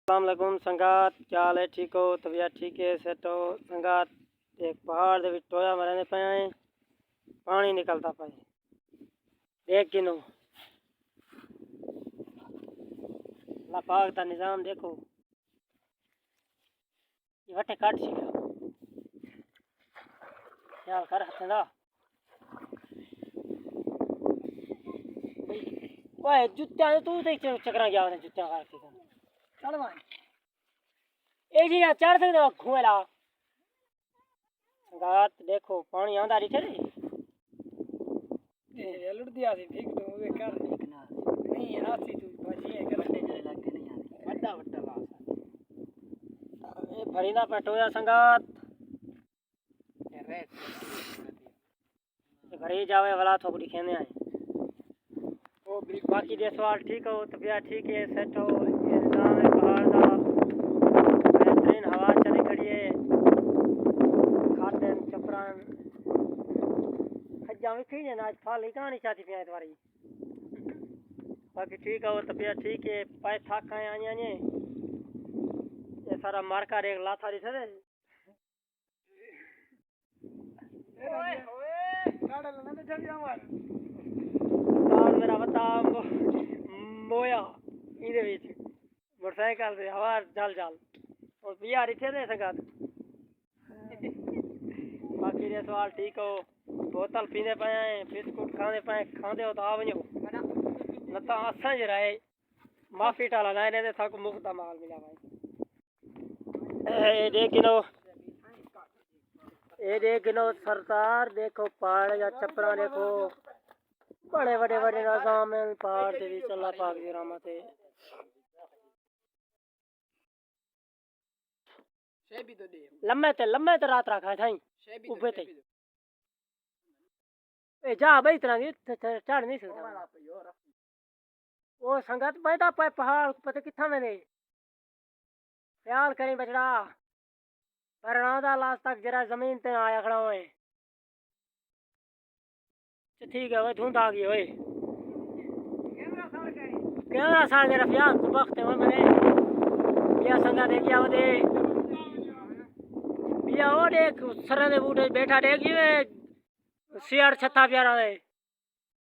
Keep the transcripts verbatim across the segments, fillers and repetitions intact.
السلام علیکم سنگات، کیا حال ہے؟ ٹھیک ہو؟ طبیعت ٹھیک ہے؟ سیٹ ہو سنگات؟ ایک پہاڑ دے وچ ٹویا مرے پے ہیں، پانی نکلتا پے۔ دیکھ گنو، اللہ پاک دا نظام دیکھو۔ یہ وٹے کٹ سی۔ خیال کر ہتھیں دا۔ اوئے جتیاں تو تے چکراں گیا، جتیاں کر کے۔ چل بھائی۔ اے جی چڑھ سکدے ہو کھوئے لا۔ سنگات دیکھو، پانی آندا ڈٹھے نہیں۔ اے لڑدی آسی، بھیگ تو ہوئے کر۔ نہیں، آسی تو بھجی ہے کر۔ وڈا وڈا لا۔ اے بھری دا پٹویا سنگات۔ اے ریت۔ تے گھرے جاوے والا تھوک ݙکھیندے ہیں۔ باقی دے سوال ٹھیک ہو، طبیعت ٹھیک ہے، سیٹ ہو، اے نظام ہے پہاڑ دا، بہترین ہوا چلی کھڑی ہے، کھاتے ہیں چپران، کھجاں وی کھئی نے، اڄ پھل ہی کہاں نہیں چاتی پیا اتواری۔ باقی ٹھیک ہو، طبیعت ٹھیک ہے، پائے تھک آئے آنی آنی، اے سارا مارکا ریک لاتا ݙٹھے۔ استاد میرا وتا مو-، مویا ایندے وچ موٹر سائیکل تے ہوا جل جل۔ اور بیا رکھے دے سنگت۔ باقی دے سوال ٹھیک ہو؟ بوتل پیندے پئے ہیں، بسکٹ کھاندے پئے ہیں، کھاندے ہو تو آ ونجو۔ نہ تاں اساں جو رہے معافی ٹالا نہ نے تے ساکو مفت دا مال ملا بھائی۔ اے ݙیکھ گھنو، اے ݙیکھ گھنو سردار، ݙیکھو پہاڑ یا چپڑاں ݙیکھو، بڑے وݙے وݙے نظام ہیں پہاڑ دے وچ، اللہ پاک دی رحمت ہے۔ لمے تے، لمے تے رات رکھا سائیں، اوبے تے۔ اے جا بھائی، اتنا دی چڑھ نہیں سکدا۔ او سنگت، بہتا پئے پہاڑ، پتہ کتھاں ویندے۔ خیال کریں بچڑا، پر راندا لاس تک جرا زمین تے نہ آیا کھڑا ہوئے۔ اچھا ٹھیک ہے، اوئے دھند آ گئی ہوئے۔ کیمرہ ساڑ کے رفیع، تو بخت ہے، اوئے مرے۔ بیا سنگت دیکھیا ودے۔ بیا او ݙیکھ، سرے دے بوٹے بیٹھا ݙیکھ جیویں سیاڑ چھتا پیارا ہے۔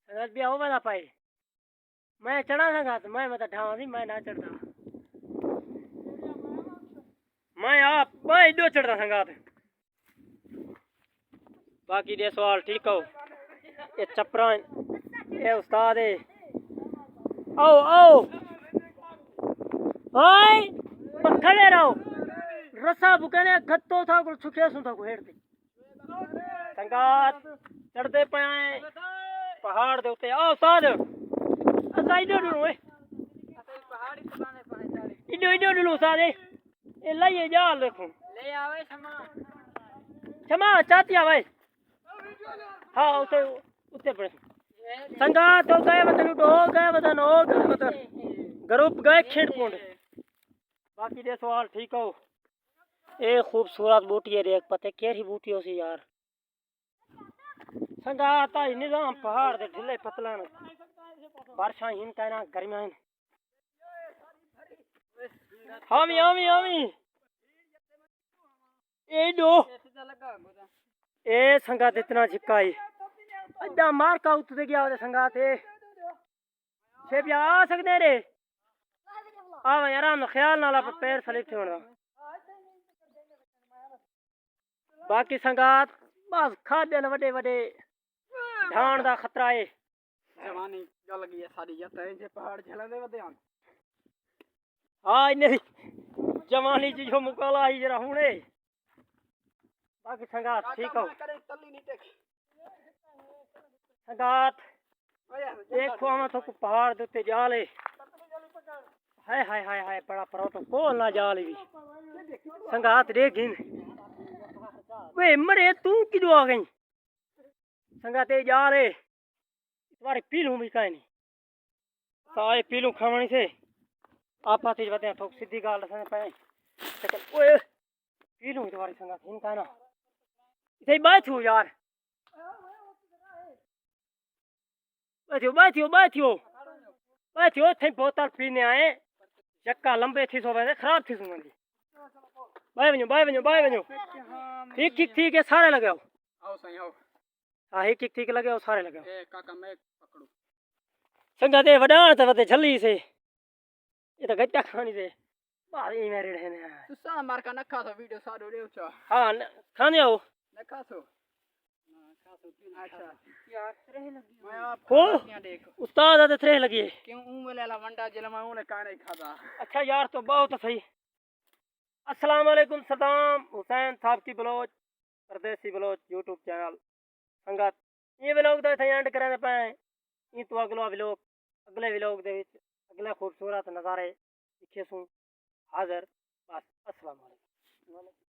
سنگت بیا او ویلا پائے۔ میں چڑھا سنگت، میں مت ڈھاواں دی، میں نہ چڑھدا۔ میں آپ، میں ایڈو چڑھدا سنگت۔ باقی دے سوال ٹھیک ہو؟ اے چپراں، اے استاد ہے۔ آؤ، آؤ۔ ہائے، پر کھڑے رہو۔ رسا بکنے گھتو تھا کو چھکے سوں تھا کو ہیڑ دے۔ سنگات چڑھدے پئے ہیں پہاڑ دے اتے۔ آؤ استاد، اساں ایڈو ڈروں اے۔ ایڈو، ایڈو ڈروں استاد اے۔ اے لائیے جال دیکھو۔ لے آوے شما۔ شما چاتی آوے۔ ہاں، اتے، اتے پڑے۔ سنگات ہو گئے وطن، اڈو ہو گئے وطن، ہو گئے وطن۔ گروپ گئے کھیڑ پونڈ۔ باقی دے سوال ٹھیک ہو؟ اے خوبصورت بوٹی ہے، ݙیکھ پتے کیڑھی بوٹی ہوسی یار۔ سنگات آئی نظام پہاڑ دے ڈھلے پتلن، بارشاں ہن کائنا، گرمیاں ہن۔ ہاوی، ہاوی، ہاوی۔ اے ݙو۔ اے سنگت اتنا جھکا ہی۔ ادا مار کا اتدے گیا ہوتے سنگات اے۔ چھے پیا آ سکدے رے۔ آ وے آرام نال، خیال نال آپ پیر سلپ تھیوݨ دا۔ باقی سنگات بس کھاݙے نے وݙے وݙے ڈھاݨ دا خطرہ ہے۔ جوانی گل گئی ہے ساݙی، یا تئیں جے پہاڑ جھلݨ دے ودے ہن۔ ہاں، انہیں دی جوانی جی جو مکالا ہی جرا ہن ہے۔ باقی سنگات ٹھیک ہو؟ سنگات، ݙیکھو آواں تھوکوں پہاڑ دے اتے جال ہے۔ ہائے، ہائے، ہائے، ہائے، بڑا پروٹوکول نہ جال وی۔ سنگات ݙیکھ گھن۔ وے مرے، توں کݙوں آ ڳئیں؟ سنگت اے جال ہے، اتوارے پیلوں وی کائنی۔ سارے پیلوں کھاوݨی سے۔ آپاں تے ودے تھوک سدھی ڳالھ ݙسݨ پئے۔ لیکن اوئے پیلوں اتوارے سنگت ہن کائنا۔ اتھے ٻہہ تھیو یار۔ ٻہہ تھیو، ٻہہ تھیو، ٻہہ تھیو۔ ٻہہ تھیو، اتھے بوتل پینے آئے۔ جکا لمبے تھی سو ویندے خراب تھی سو ویندی۔ بائے ونجو، بائے ونجو، بائے ونجو۔ ہک ہک تھی کے سارے لگاؤ۔ آؤ سائیں، آؤ۔ ہاں، ہک ہک تھی کے لگاؤ، سارے لگاؤ۔ اے کاکا، میں پکڑوں۔ سنگت، اے وݙاݨ تے ودے جھلی سے۔ اے تاں گجا کھانی سے۔ بس ایویں رڑھے نے۔ تساں مار کا نکھا سو ویڈیو ساڈو ݙیو چا۔ ہاں، ن-، کھاندے ہو؟ نکھا سو۔ اچھا۔ یار، ترے لگی۔ میں آپ ہو؟ کھا کے ݙیکھ۔ استاد آ تے ترے لگی ہے۔ کیوں اوں ویلے والا ونڈا جلما اوں نے کانے کھادا۔ اچھا یار، تو بہت صحیح۔ السلام علیکم، صدام حسین تھاپکی بلوچ، پردیسی بلوچ یوٹیوب چینل۔ سنگت، ایں ولاگ دا اتھاں اینڈ کریندے پئے ہیں۔ ایں توں اڳلا ولاگ، اڳلے ولاگ دے وچ اڳلے خوبصورت نظارے ݙکھیسوں۔ حاضر۔ بس، السلام علیکم۔